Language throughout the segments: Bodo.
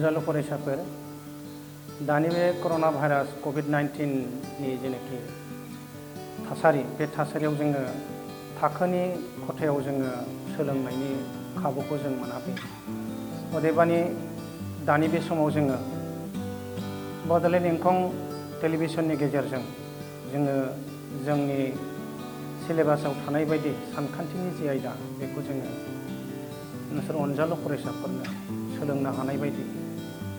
अनजालु फरायसाफोर दानि बे कर'ना भाइरास कोविड-19 नि जेनाखि थासारि बे थासारियाव जोङो थाखोनि खथायाव जोङो सोलोंनायनि खाबुखौ जों मोनाखै। अदेबानि दानि बे समाव जोङो बड'लेण्ड इंखं टेलिभिजननि गेजेरजों जोङो जोंनि सिलेबासाव थानाय बायदि सानखान्थिनि जि आयदा बेखौ जोङो नोंसोर अनजालु फरायसाफोरनो सोलोंनो हानाय बायदि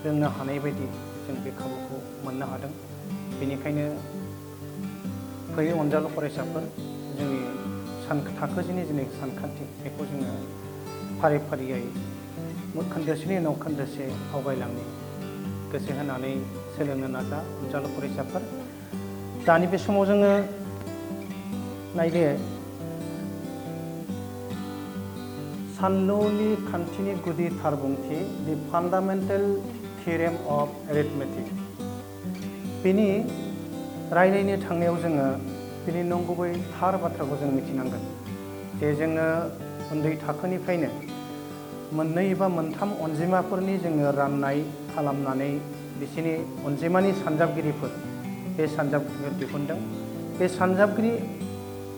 रोंनो हानाय बायदि जों बे खाबुखौ मोननो हादों। बेनिखायनो फैयो अनजालु फरायसाफोर जोंनि थाखोजिनि जेनाखि सानखान्थि बेखौ जोङो फारि फारियै खोन्दोसेनि उनाव खोन्दोसे आवगायलांनो गोसो होनानै सोलोंनो नाजा अनजालु फरायसाफोर। दानि बे समाव जोङो नायदो सानलुनि खान्थिनि गुदि थारबुंथि दि फान्डामेन्टेल थियरेम अफ एरिथमेटिक। बेनि रायलायनो थांनायाव जोङो बेनि नंगुबै थार बाथ्राखौ जों मिथिनांगोन जे जोङो उन्दै थाखोनिफ्रायनो मोननै एबा मोनथाम अनजिमाफोरनि जोङो राननाय खालामनानै बिसोरनि अनजिमानि सानजाबगिरिफोर बे सानजाबगिरिफोर दिहुनदों। बे सानजाबगिरि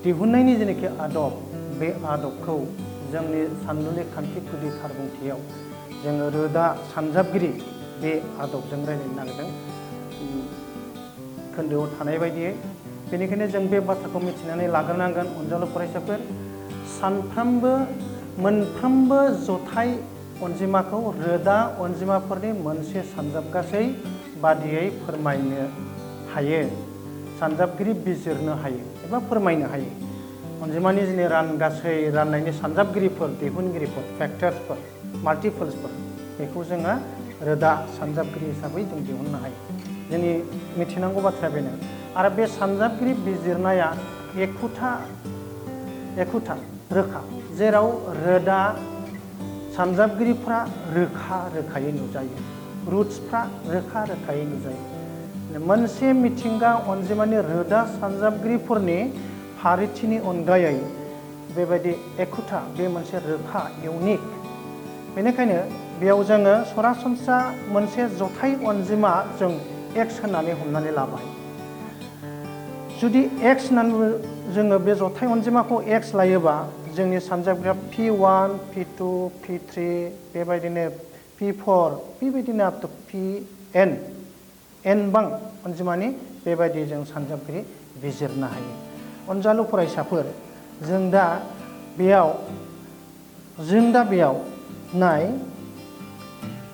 दिहुननायनि जेनाखि आदब बे आदबखौ जोंनि सानलुनि खान्थि गुदि थारबुंथियाव जोङो रोदा सानजाबगिरि बे आदबजों रायलायनो नागिरदों खोन्दोआव थानाय बायदियै। बेनिखायनो जों बे बाथ्राखौ मिथिनानै लाग्रोनांगोन अनजालु फरायसाफोर सानफ्रोमबो मोनफ्रोमबो जथाय अनजिमाखौ रोदा अनजिमाफोरनि मोनसे सानजाबगासै बादियै फोरमायनो हायो, सानजाबगिरि बिजिरनो हायो एबा फोरमायनो हायो। अनजिमानि जोंनि गासै राननायनि सानजाबगिरिफोर दिहुनगिरिफोर फेक्टर्सफोर माल्टिपल्सफोर बेखौ जोङो रोदा सानजाबगिरि हिसाबै जों दिहुननो हायो। जोंनि मिथिनांगौ बाथ्राया बेनो। आरो बे सानजाबगिरि बिजिरनाया एखुथा रोखा, जेराव रोदा सानजाबगिरिफ्रा रोखा रोखायै नुजायो, रुट्सफ्रा रोखा रोखायै नुजायो। मोनसे मिथिंगा अनजिमानि रोदा सानजाबगिरिफोरनि फारिथिनि अनगायै बेबायदि एखुथा बे मोनसे रोखा इउनिक। बेनिखायनो बेयाव जोङो सरासनस्रा मोनसे जथाय अनजिमा जों एक्स होननानै हमनानै लाबाय। जुदि एक्स होननानै जोङो बे जथाय अनजिमाखौ एक्स लायोबा जोंनि सानजाबगिरिया P1, P2, P3 बेबायदिनो P4 बेबायदिनो आप टु Pn बां अनजिमानि बेबायदि जों सानजाबगिरि बिजिरनो हायो। अनजालु फरायसाफोर जों दा बेयाव नाय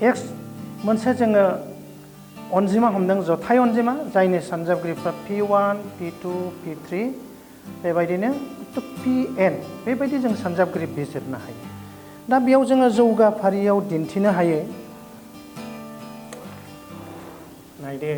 एक्स मोनसे जोङो अनजिमा हमदों जथाय अनजिमा जायनि सानजाबगिरिफ्रा P1, P2, P3 बेबायदिनो Pn बेबायदि जों सानजाबगिरि बिजिरनो हायो। दा बेयाव जोङो जौगाफारियाव दिन्थिनो हायो। नायदो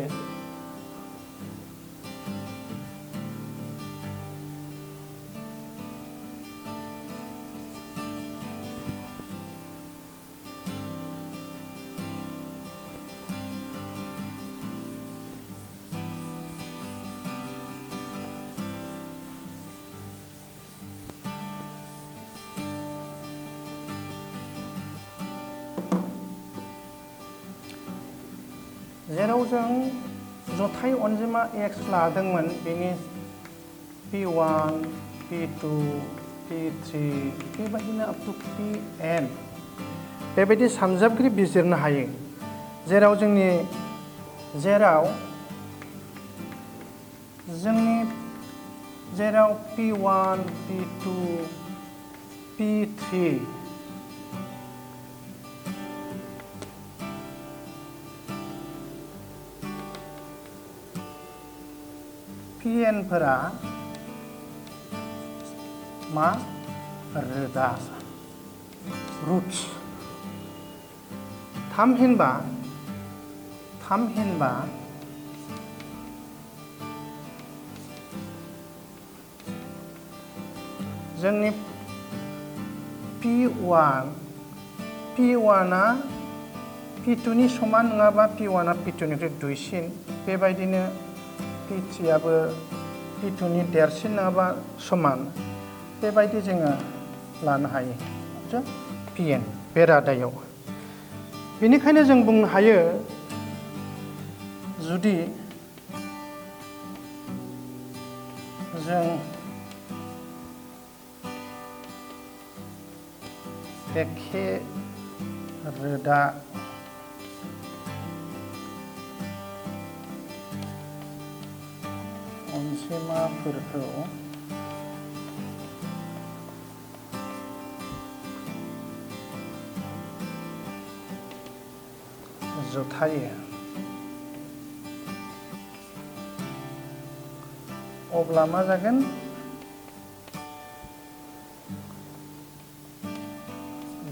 जेराव जों जथाय अनजिमा एक्स लादोंमोन बेनि P1, P2, P3 बेबायदिनो आप टु Pn बेबायदि सानजाबगिरि बिजिरनो हायो। जेराव जोंनि P1, P2, P3 Pn फोरा मा रोदा रुट्स थामहिनबा जोंनि P1आ P2 नि समान नङाबा P1आ P2 निफ्राय दुइसिन बेबायदिनो P3आबो P2 नि देरसिन नङाबा समान बेबायदि जोङो लानो हायो Pn बे रादायाव। बेनिखायनो जों बुंनो हायो जुदि जों एखे रोदा अनजिमाफोरखौ जथायो अब्ला मा जागोन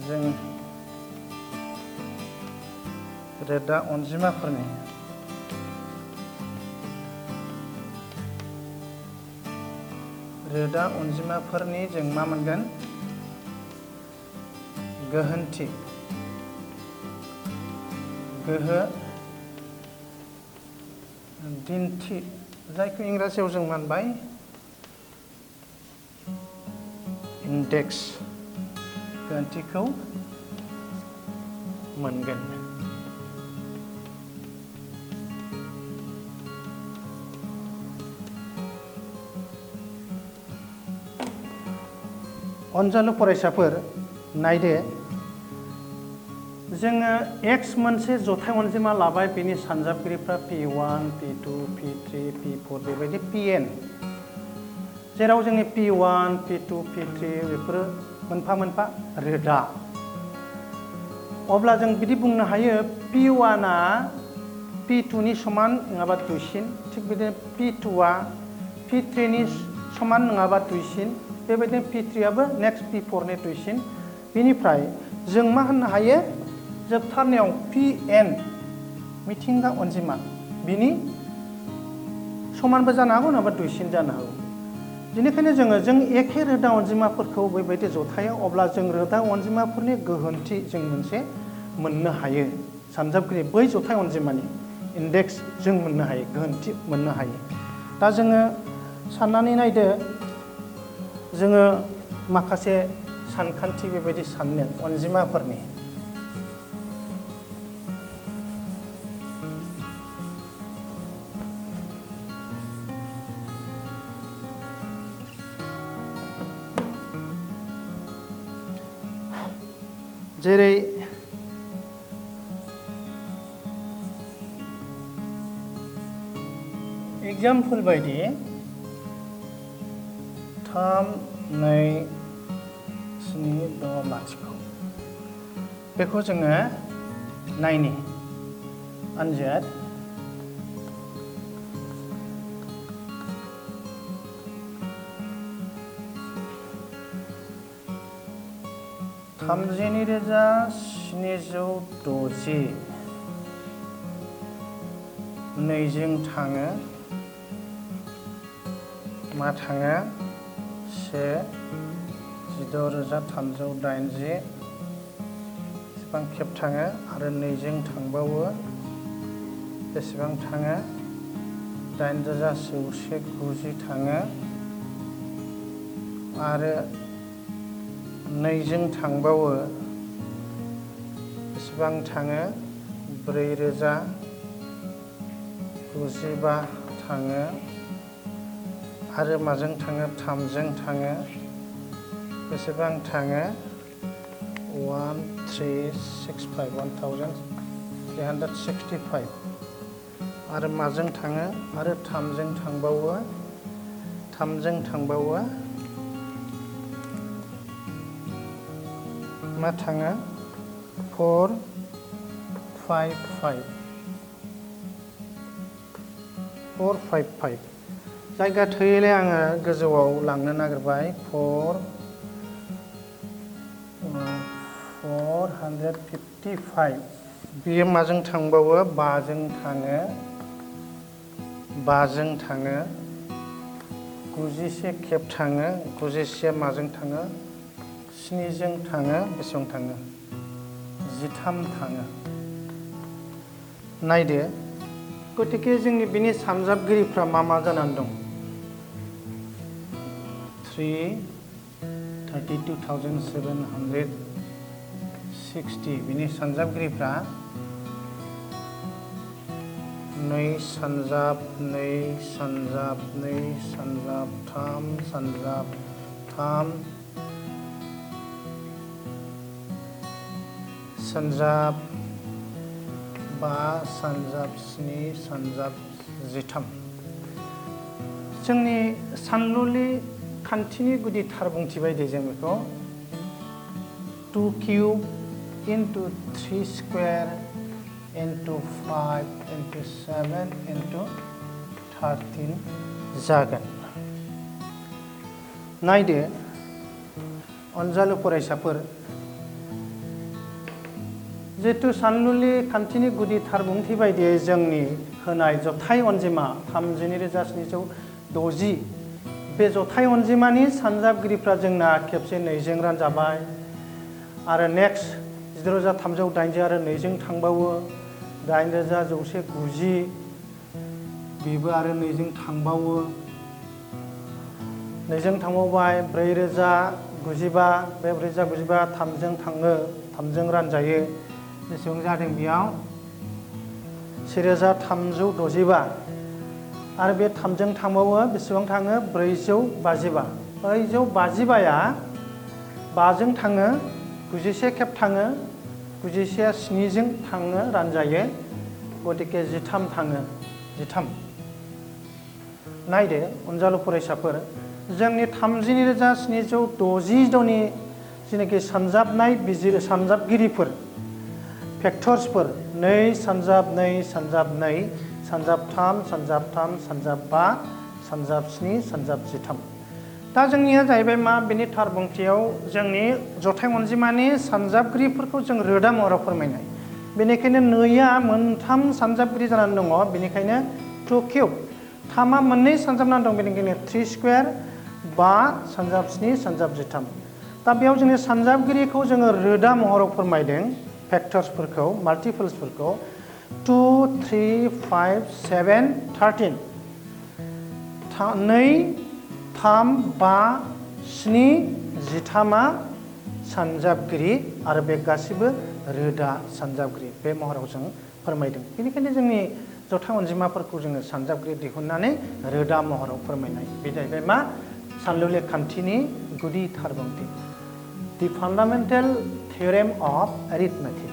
जों रोदा अनजिमाफोरनि जों मा मोनगोन गोहोन्थि गोहो दिन्थि जायखौ इंराजियाव जों मोनबाय इन्डेक्स गोहोन्थिखौ मोनगोन। अनजालु फरायसाफोर नायदो जोङो x मोनसे जथाय अनजिमा लाबाय बेनि सानजाबगिरिफ्रा p1 p2 p3 p4 बेबायदि pn जेराव जोंनि p1 p2 p3 बेफोरो मोनफा मोनफा रोदा अब्ला जों बिदि बुंनो हायो p1 आ p2 नि समान नङाबा दुइसिन थिग बिदिनो p2 आ p3 नि समान नङाबा दुइसिन बेबायदिनो p3 आबो नेक्स्ट p4 नि दुइसिन बेनिफ्राय जों मा होननो हायो जोबथारनायाव pn मिथिंगा अनजिमा बिनि समानबो जानो हागौ नङाबा दुइसिन जानो हागौ बेनिखायनो जों एखे रोदा अनजिमाफोरखौ बेबायदि जथायो अब्ला जों रोदा अनजिमाफोरनि गोहोन्थि जों मोनसे मोननो हायो सानजाबगिरि बै जथाय अनजिमानि इन्डेक्स जों मोननो हायो गोहोन्थि मोननो हायो दा जोङो साननानै नायदो जोङो माखासे सानखान्थि बेबायदि साननो अनजिमाफोरनि जेरै एग्जाम्पल बायदि 3 2 7 6 लाथिख' बेखौ जोङो नायनि आनजाद थामजिनै रोजा 760 नैजों थाङो मा थाङो 16,380 बेसेबां खेब थाङो आरो नैजों थांबावो बेसेबां थाङो 8,990 थाङो आरो नैजों थांबावो बेसेबां थाङो 4,095 थाङो आरो माजों थाङो 3जों थाङो बेसेबां थाङो 1365 आरो माजों थाङो आरो 3जों थांबावो मा थाङो 455 जायगा थोयैलाय आङो गोजौआव लांनो नागिरबाय 455 बेयो माजों थांबावो 5जों थाङो 91 खेब थाङो 91 माजों थाङो 7जों थाङो बेसेबां थाङो 13 थाङो नायदो गतिके जोंनि बिनि सानजाबगिरिफ्रा मा जानानै दं 32,760 60 बिनि सानजाबगिरिफ्रा 2 सानजाब 2 सानजाब 2 सानजाब 3 सानजाब 3 सानजाब 5 सानजाब 7 सानजाब 13 जोंनि सानलुलि खान्थिनि गुदि थार बुंथि बायदि जों बेखौ 2 cube into 3 square into 5 into 7 into 13 जागोन। नायदो अनजालु फरायसाफोर, जिहेतु सानलुलि खान्थिनि गुदि थार बुंथि बायदियै जोंनि होनाय जथाय अनजिमा 32,760 बे जथाय अनजिमानि सानजाबगिरिफ्रा जोंना खेबसे 2 जों रानजाबाय आरो नेक्स्ट 17,380 आरो 2 जों थांबावो 8,190 बेबो आरो 2 जों थांबावो 2 जों थांबावबाय 4,095 बे 4,095 3 जों थाङो 3 जों रानजायो बेसेबां जादों बेयाव 1,365 आरो बे 3 जों थांबावो बेसेबां थाङो 455 455या 5 जों थाङो 91 खेब थाङो 91 7 जों थाङो रानजायो गतिके 13 थाङो 13 नायदो अनजालु फरायसाफोर जोंनि 32,760 नि जेनाखि सानजाबनाय सानजाबगिरिफोर फेक्टर्सफोर 2 सानजाब 2 सानजाब 2 सानजाब 3 सानजाब 3 सानजाब 5 सानजाब 7 सानजाब 13 दा जोंनिया जाहैबाय मा बेनि थार बुंथियाव जोंनि जथाय अनजिमानि सानजाबगिरिफोरखौ जों रोदा महराव फोरमायनाय बेनिखायनो 2आ मोनथाम सानजाबगिरि जानानै दङ बेनिखायनो 2 क्यूब 3आ मोननै सानजाबनानै दं बेनिखायनो 3 स्क्वायर 5 सानजाब 7 सानजाब 13 दा बेयाव जोंनि सानजाबगिरिखौ जोङो रोदा महराव फोरमायदों फेक्टर्सफोरखौ माल्टिपल्सफोरखौ 2 3 5 7 13 2 3 5 7 13आ सानजाबगिरि आरो बे गासिबो रोदा सानजाबगिरि बे महराव जों फोरमायदों बेनिखायनो जोंनि जथाय अनजिमाफोरखौ जोङो सानजाबगिरि दिहुननानै रोदा महराव फोरमायनाय बे जाहैबाय मा सानलुलि खान्थिनि गुदि थार बुंथि The fundamental theorem of arithmetic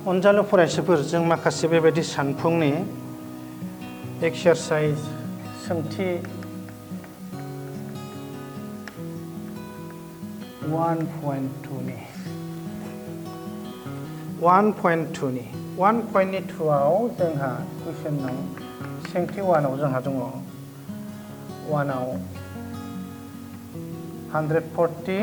अनजालु फरायसाफोर जों माखासे बेबायदि सानफुंनि एक्सारसाइज सोंथि 1.2 नि 1.2आव जोंहा कुइसन दं सोंथि 1आव जोंहा दङ 1आव 140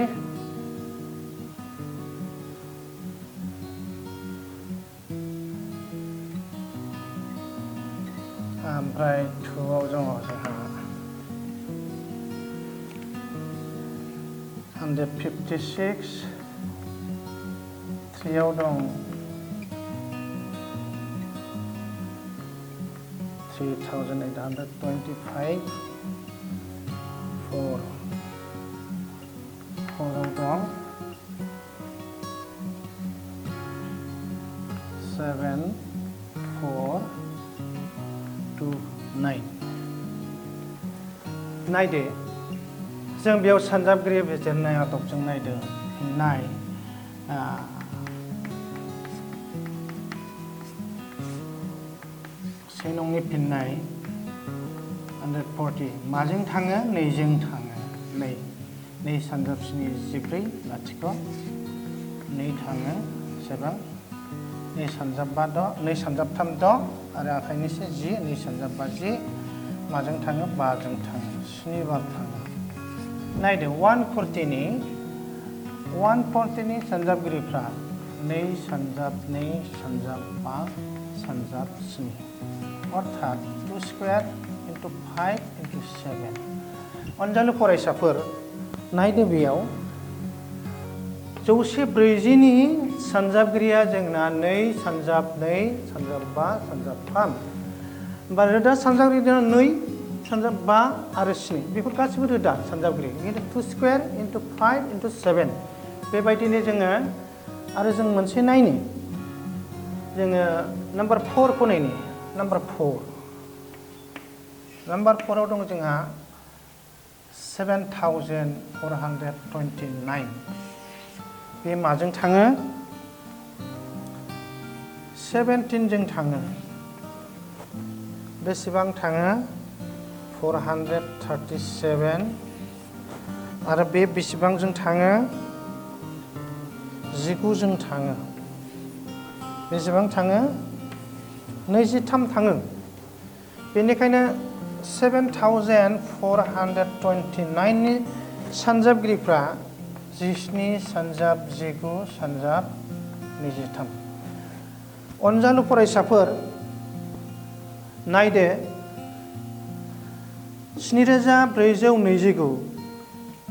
ओमफ्राय 2आव दङ जोंहा 156 3आव दं 3,825 4आव दं 7 4 2 9 नायदो जों बेयाव सानजाबगिरि बिजिरनाय आदबजों नायदो नाय से नंनि फिननाय 140 माजों थाङो 2 जों थाङो 2 सानजाब 14 लाथिख' 2 थाङो 7 2 सानजाब 5 2 सानजाब 3 6 आरो आखाइनि से 10 2 सानजाब 5 10 माजों थाङो 5 जों थाङो 7 बार थाङो नायदो 140नि सानजाबगिरिफ्रा 2 सानजाब 2 सानजाब 5 सानजाब 7 अर्थात 2 स्क्वायर into 5 into 7 अनजालु फरायसाफोर नायदो बेयाव 140नि सानजाबगिरिया जोंना 2 सानजाब 2 सानजाब 5 सानजाब 3 होमबा रोदा सानजाबगिरि 2 सानजाब 5 आरो 7 बेफोर गासिबो रोदा सानजाबगिरि 2 स्क्वायर into 5 into 7 बेबायदिनो जोङो आरो जों मोनसे नायनि जोङो नम्बर 4 खौ नायनि नम्बर 4 आव दङ जोंहा 7429 बे माजों थाङो 17 जों थाङो बेसेबां थाङो 437 आरो बे बेसेबां जों थाङो 19 जों थाङो बेसेबां थाङो 23 थाङो बेनिखायनो 7429 नि सानजाबगिरिफ्रा 17 सानजाब 19 सानजाब 23 अनजालु फरायसाफोर नायदो 7429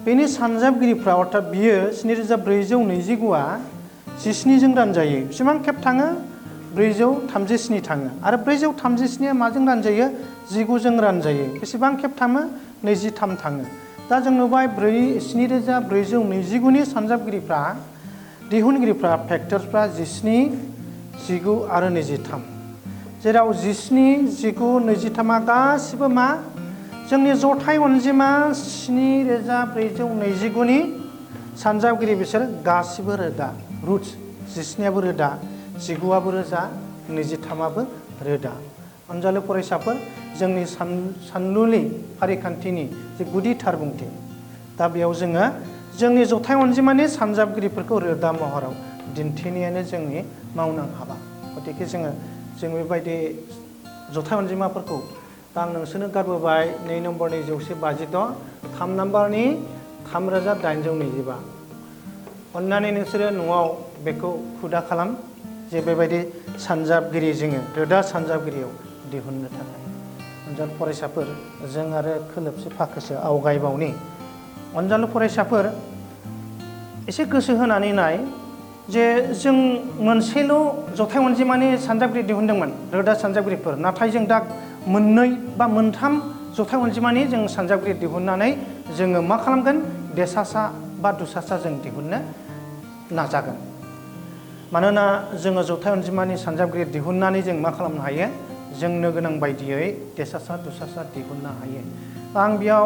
बेनि सानजाबगिरिफ्रा अर्थात बियो 7429आ 17 जों रानजायो बेसेबां खेब थाङो 437 थाङो आरो 437 माजों रानजायो 19 जों रानजायो बेसेबां खेब थाङो 23 थाङो दा जों नुबाय 7429 नि सानजाबगिरिफ्रा दिहुनगिरिफ्रा फैक्टर्सफ्रा 17 19 आरो 23 जेराव 17 19 23 गासिबो मा जोंनि जथाय अनजिमा 7429 नि सानजाबगिरि बिसोर गासिबो रोदा रुट्स 17आबो रोदा 19आबो रोदा 23आबो रोदा अनजालु फरायसाफोर जोंनि सानलुनि फारिखान्थिनि जे गुदि थारबुंथि दा बेयाव जोङो जोंनि जथाय अनजिमानि सानजाबगिरिफोरखौ रोदा महराव दिन्थिनायानो जोंनि मावनां हाबा गतिके जों बेबायदि जथाय अनजिमाफोरखौ दा आं नोंसोरनो गारबोबाय 2 नम्बरनि 156 3 नम्बरनि 3825 अन्नानै नोंसोरो न'आव बेखौ हुदा खालाम जे बेबायदि सानजाबगिरि जोङो रोदा सानजाबगिरियाव दिहुननो थाखाय अनजालु फरायसाफोर जों आरो खोलोबसे फाखोसे आवगायबावनि अनजालु फरायसाफोर एसे गोसो होनानै नाय जे जों मोनसेल' जथाय अनजिमानि सानजाबगिरि दिहुनदोंमोन रोदा सानजाबगिरिफोर नाथाय जों दा मोननै बा मोनथाम जथाय अनजिमानि जों सानजाबगिरि दिहुननानै जोङो मा खालामगोन देसासा बा दुसासा जों दिहुननो नाजागोन मानोना जोङो जथाय अनजिमानि सानजाबगिरि दिहुननानै जों मा खालामनो हायो जोंनो गोनां बायदियै देसासा दुसासा दिहुननो हायो आं बेयाव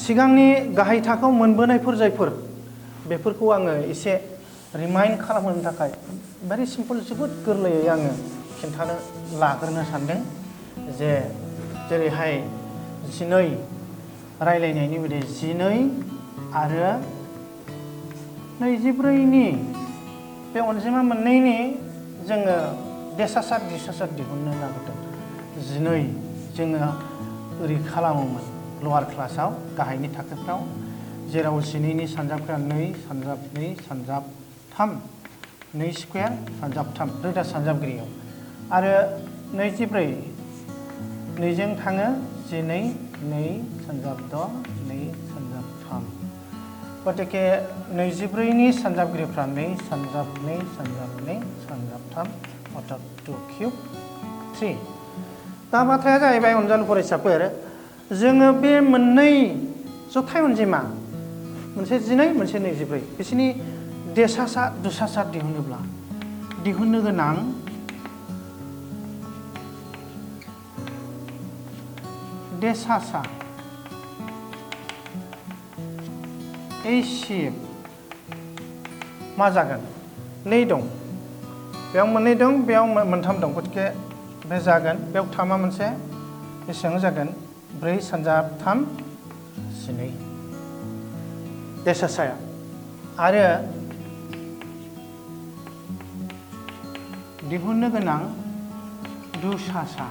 सिगांनि गाहाय थाखोआव मोनबोनायफोर जायफोर बेफोरखौ आङो एसे रिमाइन्ड खालामनो थाखाय भेरि सिम्पल जोबोद गोरलैयै आङो खिन्थानो लाग्रोनो सानदों जे जेरैहाय 12 रायलायनायनि बायदि 12 आरो 24नि बे अनजिमा मोननैनि जोङो देसासा दिसासा दिहुननो नागिरदों 12 जोङो ओरै खालामोमोन लवार क्लासाव गाहायनि थाखोफ्राव जेराव 12नि सानजाबफ्रा 2 सानजाब 2 सानजाब 3 2 स्क्वायर सानजाब 3 रोदा सानजाबगिरियाव आरो 24 2जों थाङो 12 2 सानजाब 6 2 सानजाब 3 गतिके 24नि सानजाबगिरिफ्रा 2 सानजाब 2 सानजाब 2 सानजाब 3 अर्थात 2 क्यूब 3 दा बाथ्राया जाहैबाय अनजालु फरायसाफोर जोङो बे मोननै जथाय अनजिमा मोनसे 12 मोनसे 24 बिसोरनि देसासा दुसासा दिहुनोब्ला दिहुननो गोनां देसासा एसिब मा जागोन 2 दं बेयाव मोननै दं बेयाव मोनथाम दं गतिके बे जागोन बेयाव थामा मोनसे बेसेबां जागोन 4 सानजाब 3 12 देसासाया आरो दिहुननो गोनां दुसासा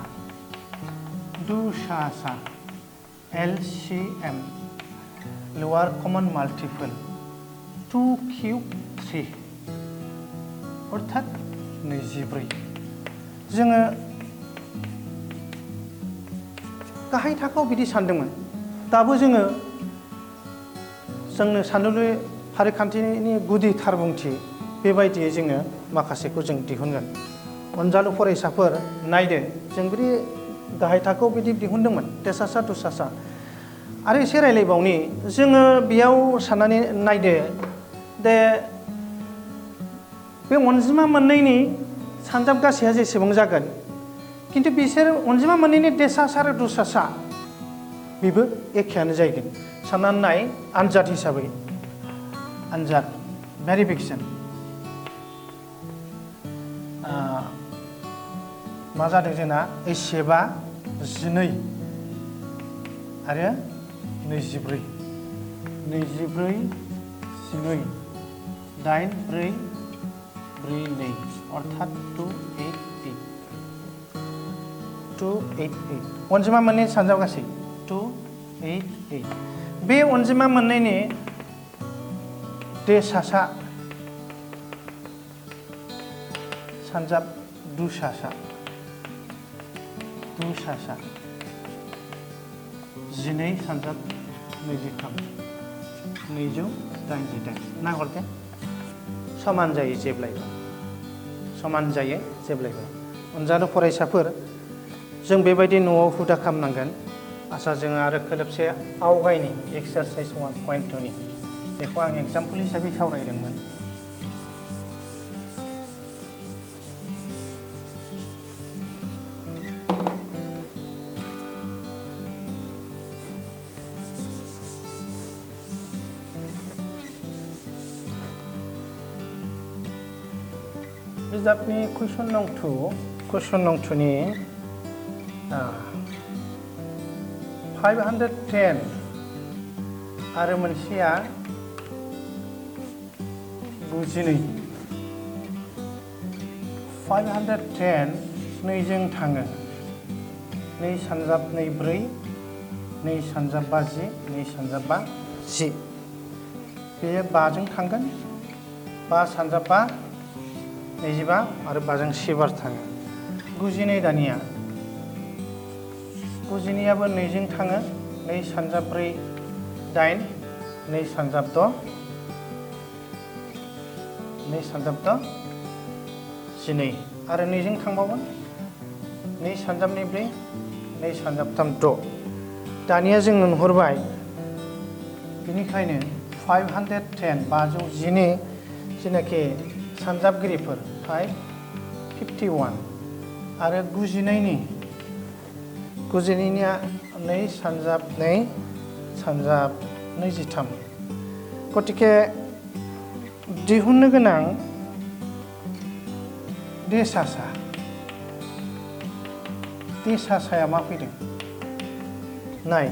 LCM लोअर कमन माल्टिपल 2 क्यूब 3 अर्थात 24 जोङो गाहाय थाखोआव बिदि सानदोंमोन दाबो जोंनो सानदोंलु फारिखान्थिनि गुदि थारबुंथि बेबायदियै जोङो माखासेखौ जों दिहुनगोन अनजालु फरायसाफोर नायदो जों बिदि गाहाय थाखोआव बिदि दिहुनदोंमोन देसासा दुसासा आरो एसे रायलायबावनि जोङो बेयाव साननानै नायदो दे बे अनजिमा मोननैनि सानजाब गासैया जेसेबां जागोन किन्तु बिसोर अनजिमा मोननैनि देसासा आरो दुसासा बेबो एखेयानो जाहैगोन साननानै नाय आनजाद हिसाबै आनजाद भेरिफिकेसन मा जादों जोंना 7 12 आरो 24 12 8 4 4 2 अर्थात 288 अनजिमा मोननै सानजाब गासै 288 बे अनजिमा मोननैनि देसासा सानजाब दुसासा 12 सानजाब 23 288 नाहरदो समान जायो जेब्लायबो अनजालु फरायसाफोर जों बेबायदि न'आव हुदा खालामनांगोन आसा जोङो आरो खोलोबसे आवगायनि एक्सारसाइज 1.2 नि बेखौ आं एग्जाम्पल हिसाबै सावरायदोंमोन बिजाबनि कुइसन नं 2 नि 510 आरो मोनसेया 92 510 2जों थाङो 2 सानजाब 24 2 सानजाब 50 2 सानजाब 10 बेयो 5जों थांगोन 5 सानजाब 5 25 आरो 5जों 7 बार थाङो 92 दानिया 92आबो 2जों थाङो 2 सानजाब 4 8 2 सानजाब 6 2 सानजाब 6 12 आरो 2जों थांबावगोन 2 सानजाब 4 2 सानजाब 3 6 दानिया जों नुहुरबाय बेनिखायनो 510 510 जेनाखि सानजाबगिरिफोर 551 आरो 92निया 2 सानजाब 2 सानजाब 23 गतिके दिहुननो गोनां देसासाया मा फैदों नाय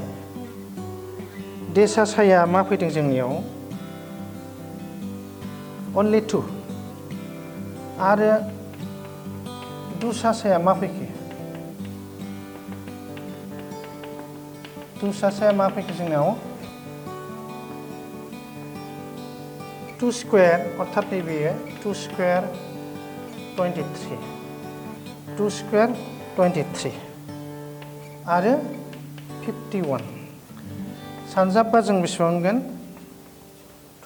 देसासाया मा फैदों जोंनियाव only 2 आरो दुसासाया मा फैखो जोंनाव 2 स्क्वायर अर्थात नैबेयो 2 स्क्वायर 23 2 स्क्वायर 23 आरो 51 सानजाबबा जों बेसेबां मोनगोन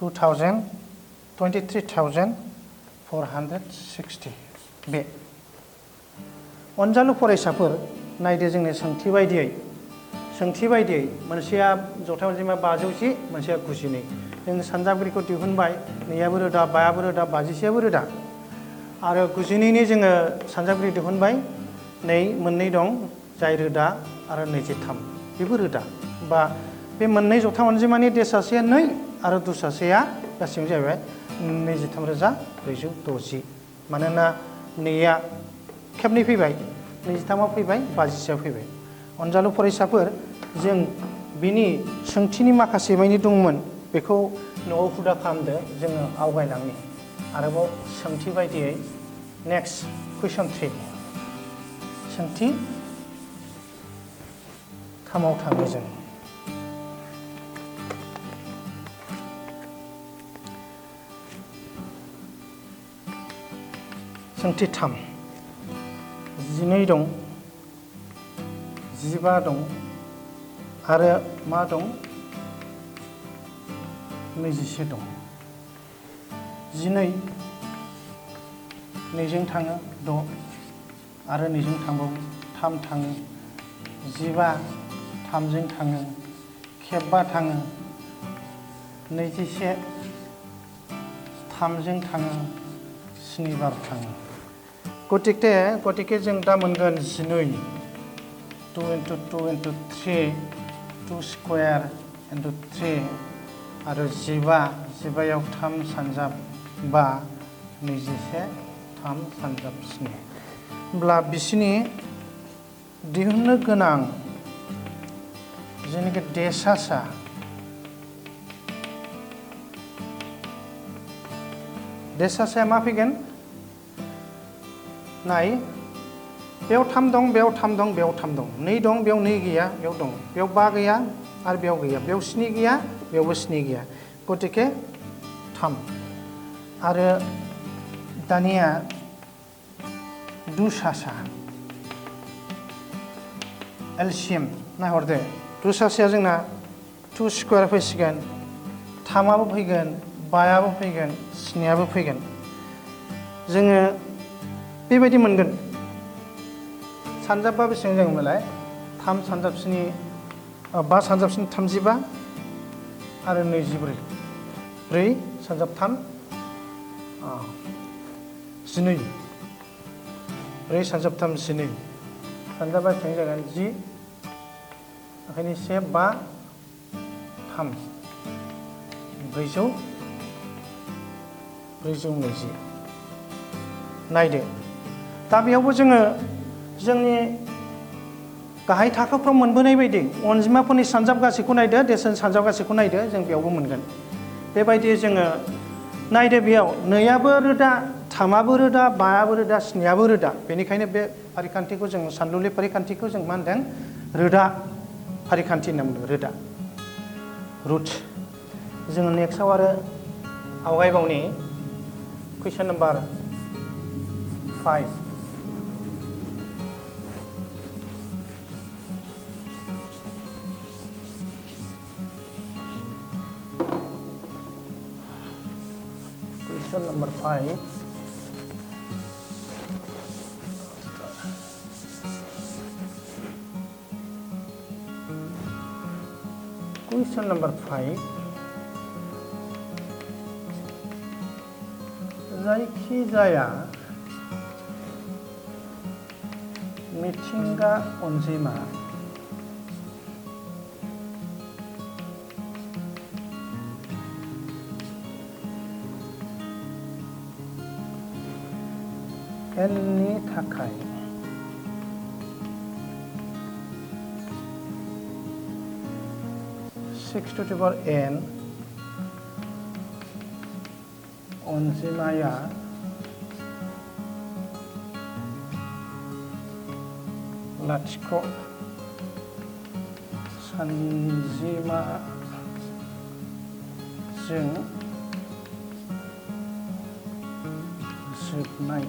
23,460 बे अनजालु फरायसाफोर नायदो जोंनि सोंथि बायदियै मोनसेया जथाय अनजिमा 510 मोनसेया 92 जों सानजाबगिरिखौ दिहुनबाय 2आबो रोदा 5आबो रोदा 51आबो रोदा आरो 92नि जोङो सानजाबगिरि दिहुनबाय मोननै दं जाय रोदा आरो 23 बेबो रोदा बा बे मोननै जथाय अनजिमानि देसासेया 2 आरो दुसासेया गासिबो जाहैबाय 23,460 मानोना 2आ खेबनै फैबाय 23आव फैबाय 52आव फैबाय अनजालु फरायसाफोर जों बिनि सोंथिनि माखासे मानि दंमोन बेखौ न'आव हुदा खालामदो जोङो आवगायलांनि आरोबाव सोंथि बायदियै नेक्स्ट कुइसन 3 सोंथि 3आव थाङो जों सोंथि 3 12 दं 15 दं आरो मा दं 21 दं 12 2जों थाङो 6 आरो 2जों थांबावो 3 थाङो 15 3जों थाङो खेबबा थाङो 21 3जों थाङो 7 बार थाङो गतिके जों दा मोनगोन 12 2 into 2 into 3 2 square into 3 आरो 15 याव 3 सानजाब 5 21 3 सानजाब 7 होमब्ला बिसिनि दिहुननो गोनां जेनेखि देसासा देसासाया मा फैगोन नाय बेयाव 3 दं बेयाव 3 दं बेयाव 3 दं 2 दं बेयाव 2 गैया बेयाव दं बेयाव 5 गैया आरो बेयाव गैया बेयाव 7 गैया बेयावबो 7 गैया गतिके 3 आरो दानिया दुसासा एलसिएम नायहरदो दुसासाया जोंना 2 स्क्वायर फैसिगोन 3आबो फैगोन 5आबो फैगोन 7आबो फैगोन जोङो बेबायदि मोनगोन सानजाबा बेसेबां जागोनलाय 3 सानजाब 7 5 सानजाब 7 35 आरो 24 4 सानजाब 3 12 4 सानजाब 3 12 सानजाबा बेसेबां जागोन 10 ओंखायनो 1 5 3 420 नायदो दा बेयावबो जोङो जोंनि गाहाय थाखोफ्राव मोनबोनाय बायदि अनजिमाफोरनि सानजाब गासैखौ नायदो देरसिन सानजाब गासैखौ नायदो जों बेयावबो मोनगोन बेबायदि जोङो नायदो बेयाव 2आबो रोदा 3आबो रोदा 5आबो रोदा 7आबो रोदा बेनिखायनो बे फारिखान्थिखौ जों सानलुलि फारिखान्थिखौ जों मा होनदों रोदा फारिखान्थि होनना बुंदों रोदा रुट जोङो नेक्स्टआव आरो आवगायबावनि कुइसन number 5 Question number 5 Question number 5 जायखिजाया मिथिंगा अनजिमा n नि थाखाय (6 to the power n) अनजिमाया लाथिख' सानजिमाजों जोबनाय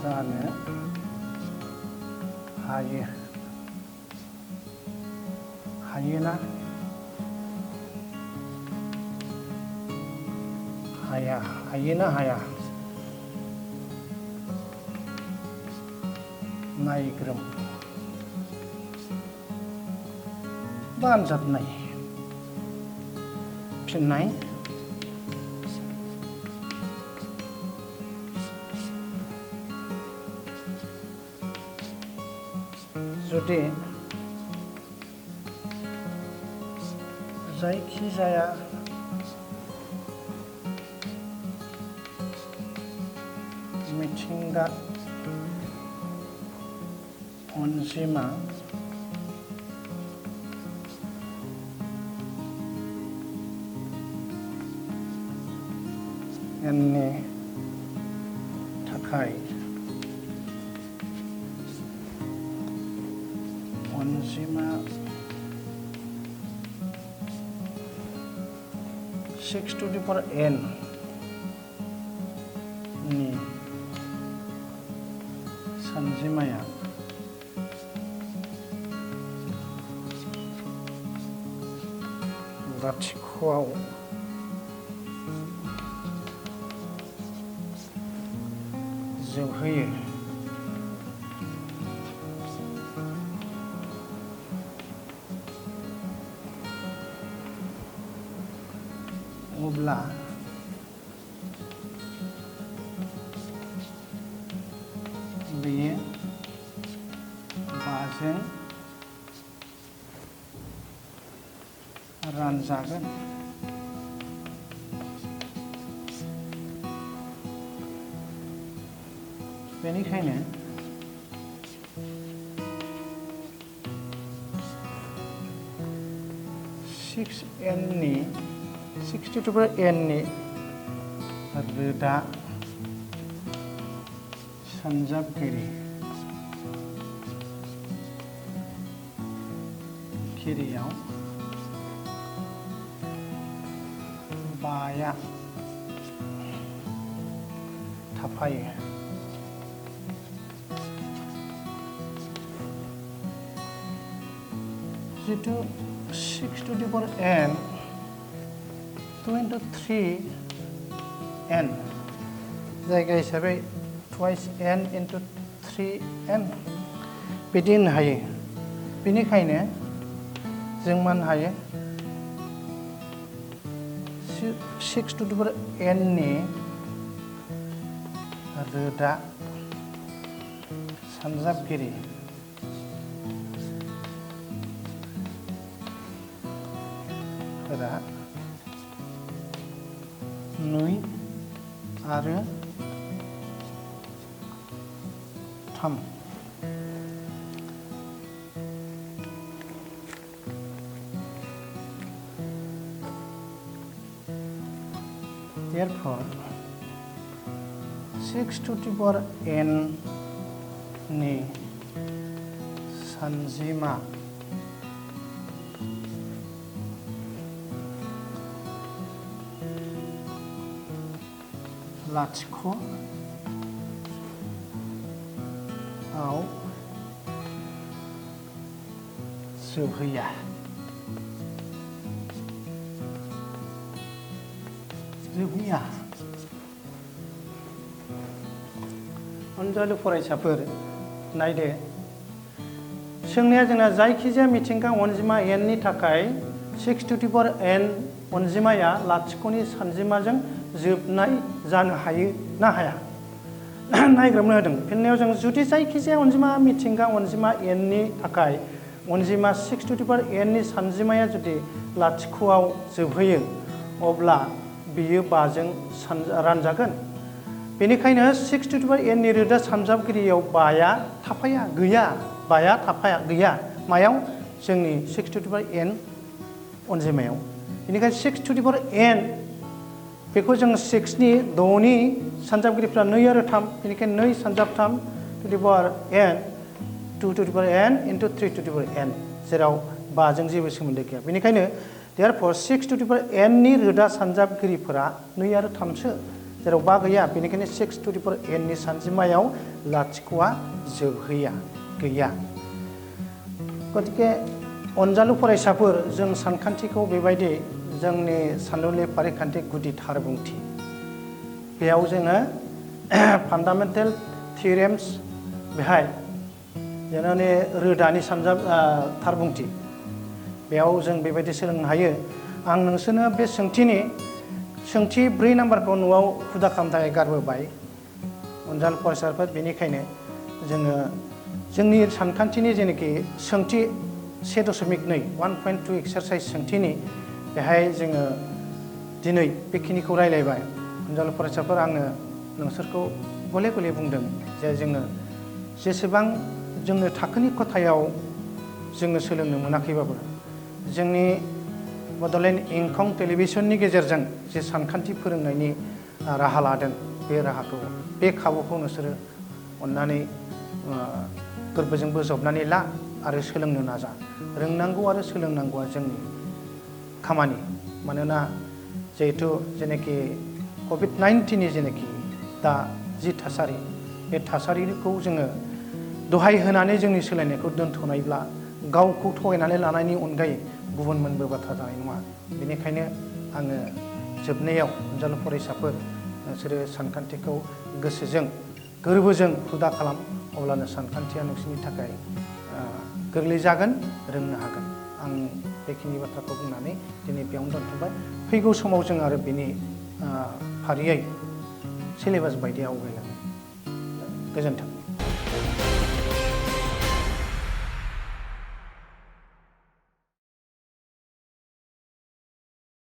जानो हायो हायोना हाया हायोना हाया नायग्रोम बा आनजाद नाय फिननाय जुदि जायखिजाया मिथिंगा अनजिमा n नि थाखाय अनजिमा 6 to the power n नि सानजिमाया लाथिख'आव जोबहैयो अब्ला बेयो 5जों रानजागोन। बेनिखायनो 6n नि 6 to the power n नि रोदा सानजाबगिरि खिरियाव 5 थाफायो। जितु 6 to the power n 2 into 3n जायगा हिसाबै twice n into 3n बिदि होननो हायो। बेनिखायनो जों मा होननो हायो 6 to the power n नि रोदा सानजाबगिरि फोरा 2 आरो 3 Therefore 6 to the power n नि सानजिमा लाथिख' आव जोबहैया। अनजालु फरायसाफोर नायदो सोंनाया जोंना जायखिजाया मिथिंगा अनजिमा n नि थाखाय 6 to the power n अनजिमाया लाथिख'नि सानजिमाजों जोबनाय जानो हायो ना हाया नायग्रोमनो होदों। फिननायाव जों जुदि जायखिजाया अनजिमा मिथिंगा अनजिमा n नि थाखाय अनजिमा 6 to the power n नि सानजिमाया जुदि लाथिख'आव जोबहैयो अब्ला बियो 5जों रानजागोन। बेनिखायनो 6 to the power n नि रोदा सानजाबगिरियाव 5आ थाफाया गैया। 5आ थाफाया गैया मायाव जोंनि 6 to the power n अनजिमायाव। बेनिखायनो 6 to the power n बेखौ जों 6 नि 6 नि सानजाबगिरिफ्रा 2 आरो 3 बेनिखायनो 2 सानजाब 3 to the power n 2 to the power n into 3 to the power n जेराव 5जों जेबो सोमोन्दो गैया। बेनिखायनो therefore 6 to the power n नि रोदा सानजाबगिरिफोरा 2 आरो 3सो जेराव 5 गैया। बेनिखायनो 6 to the power n नि सानजिमायाव लाथिख'आ जोबहैया गैया। गतिके अनजालु फरायसाफोर जों सानखान्थिखौ बेबायदि जोंनि सानदुंनि फारिखान्थि गुदि थारबुंथि बेयाव जोङो फान्डामेन्टेल थियरेम्स बेहाय जेनानि रोदानि सानजाब थारबुंथि बेयाव जों बेबायदि सोलोंनो हायो। आं नोंसोरनो बे सोंथि 4 नाम्बारखौ न'आव हुदा खालामनो थाखाय गारबोबाय अनजालु फरायसाफोर। बेनिखायनो जोङो जोंनि सानखान्थिनि जेनाखि सोंथि 1.2 1.2 एक्सारसाइज सोंथिनि बेहाय जोङो दिनै बेखिनिखौ रायलायबाय। अनजालु फरायसाफोर आङो नोंसोरखौ गले गले बुंदों जे जोङो जेसेबां जोंनो थाखोनि खथायाव जोङो सोलोंनो मोनाखैबाबो जोंनि बड'लेण्ड इंखं टेलिभिजननि गेजेरजों जे सानखान्थि फोरोंनायनि राहा लादों बे खाबुखौ नोंसोरो अननानै गोरबोजों बोजबनानै ला आरो सोलोंनो नाजा। रोंनांगौ आरो सोलोंनांगौआ जोंनि खामानि। मानोना जिहेतु जेनाखि COVID-19 जेनाखि दा जि थासारि बे थासारिखौ जोङो दहाय होनानै जोंनि सोलायनायखौ दोनथ'नायब्ला गावखौ थगायनानै लानायनि अनगायै गुबुन मोनबो बाथ्रा जानाय नङा। बेनिखायनो आङो जोबनायाव अनजालु फरायसाफोर नोंसोरो सानखान्थिखौ गोसोजों गोरबोजों हुदा खालाम, अब्लानो सानखान्थिया नोंसोरनि थाखाय गोरलै जागोन, रोंनो हागोन। आं बेखिनि बाथ्राखौ बुंनानै दिनै बेयावनो दोनथ'बाय। फैगौ समाव जों आरो बेनि फारियै सिलेबास बायदि आवगायलांगोन। गोजोन्थों।